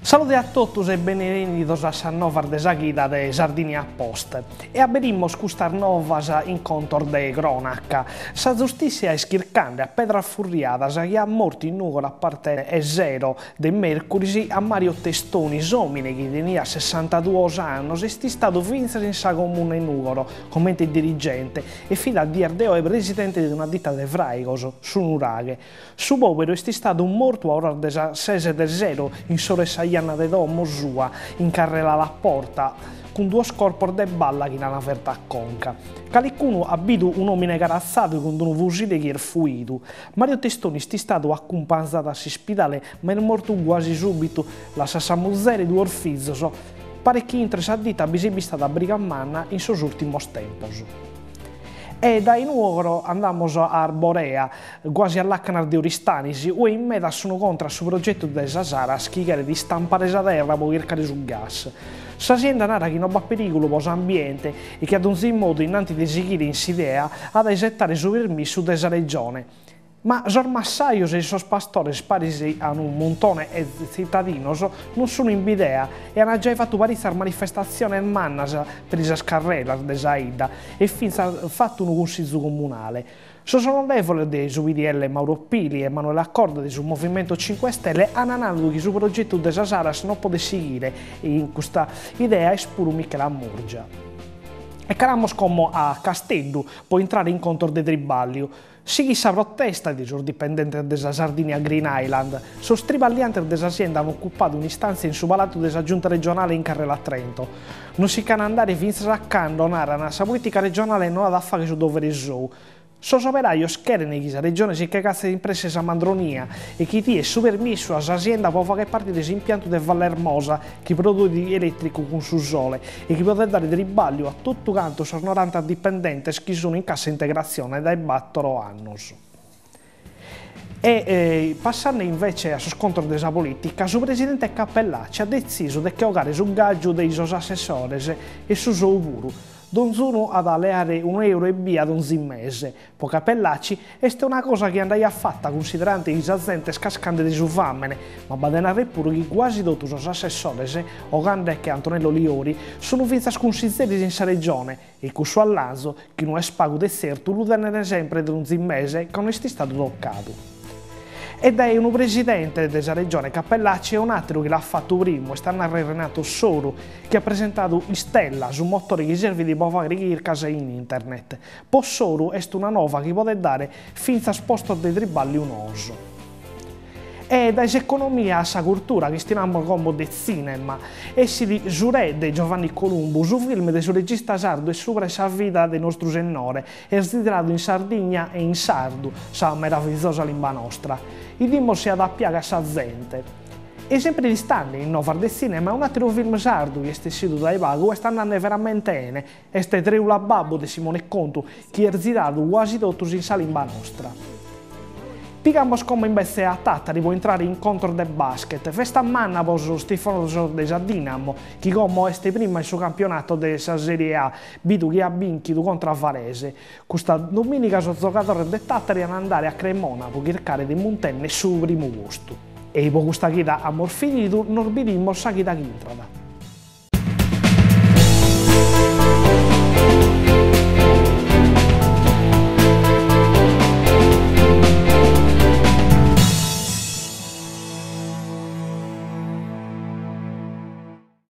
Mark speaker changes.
Speaker 1: Salude a totus e benevenidos a sas novas de sa chida de Sardinia Post. E aberimos custas novas in contos de cronaca. Sa zustìssia est chircande a pedras furriadas chie at mortu in Nùgoro a parte 'e sero de mèrcuris a Mario Testoni, s'òmine chi teniat sessantaduos annos est istadu fintzas in sa Comuna 'e Nùgoro comente dirigente e fit a dies de oe presidente de una ditta de fràigos, su Nuraghe. Su pòberu est istadu mortu a oras de sas ses de sero in s'oru 'e sa janna de domo sua, in carrela La Porta, cun duos corpos de balla chi l'an fertu a conca. Calicunu at bidu un'òmine caratzadu cun unu fusile chi est fuidu. Mario Testoni est istadu acumpanzadu a s'ispidale ma est mortu guasi subitu, lassat sa muzere e duos fizos. Paret chi intre sa dita bi siat bistada briga manna in sos ùrtimos tempos. E dae Nùgoro andamos a Arborea, guasi a làcanas de Oristanis, ue in medas sun contra a su progetu de sa Saras chi cheret istampare sa terra pro chircare su gas. Sa sienda narat chi no b'at perìgulu pro s'ambiente e chi a donzi modu innanti de sighire in s'idea at a isetare su permissu de sa Regione. Ma sos massajos e sos pastores paris a unu muntone 'e tzitadinos non sun in bidea e an giai fatu paritzas manifestatziones mannas peri sas carrelas de sa 'idda e fintzas fatu unu cussizu comunale. Sos onorevoles de su PDL Mauro Pili e Manuela Corda de su Movimento Cinque Stelle an nadu chi su progetu de sa Saras non podet sighire e in custa idea est puru Michela Murgia. E calamos como a Casteddu po intrare in contos de triballiu. Sighit sa protesta de sos dipendentes de sa Sardinia Green Island. Sos triballiantes de sa sienda an ocupadu un'istàntzia in su palatu de sa Giunta regionale in carrela Trento. Non si ch'an a andare fintzas a cando, naran, sa polìtica regionale no at a fàghere su dovere sou. Sos operajos cheren chi sa Regione si che catzet in presse sa mandronia e chi diet su permissu a sa sienda pro fagher partire s'impiantu de Vallermosa chi produit elètricu cun su sole e chi podet dare tribàlliu a totu cantos sos noranta dipendentes chi sun in cassa integratzione dae bàtoro annos. E passande invece a sos contos de sa polìtica, su presidente Cappellacci at detzisu de che 'ogare su gàgiu de sos assessores e su sou puru. Donzunu at a leare unu euro ebbia donzi mese. Po Cappellacci est una cosa chi andaiat fata cunsiderante chi sa zente est cascande de su fàmene, ma b'at de narrer puru chi guasi totu sos assessores, 'ogandeche Antonello Liori, sun fintzas cunsizeris in sa Regione e cussu allanzu, chi no est pagu de tzertu, lu tenen sempre donzi mese ca no est istadu tocadu. E dae unu presidente de sa Regione Cappellacci e un'àteru chi l'at fatu primu, est a narrer Renato Soru, chi at presentadu Istella, su motore chi servit po fàghere chircas in internet. Po Soru est una nova chi podet dare fintzas postos de tribàlliu noos. E dae s'economia a sa curtura, chistionamos como de tzìnema. Essit Su Re de Giovanni Columbu, su film de su regista sardu est subra 'e sa vida de Nostru Sennore, est ziradu in Sardigna e in sardu, sa meravizosa limba nostra. 'Idimos si at a piagher a sa zente. E sempre ristande in novas de tzìnema, un'àteru film sardu chi est essidu dae pagu est andande veramente 'ene, Est Treulababbu de Simone Contu, chi est ziradu guasi totus in sa limba nostra. Pigamos como imbetze a Tàtari po intrare in contos de basket, festa manna po sos tifosos de sa Dinamo, chi como est prima in su campionato de sa Serie A, bidu chi at bìnchidu contra Varese. Custa domìniga sos zogadores de Tàtari an a andare a Cremona po chircare de muntènnere su primu postu. E po custa chida amus finidu, nos bidimos sa chida chi intrat.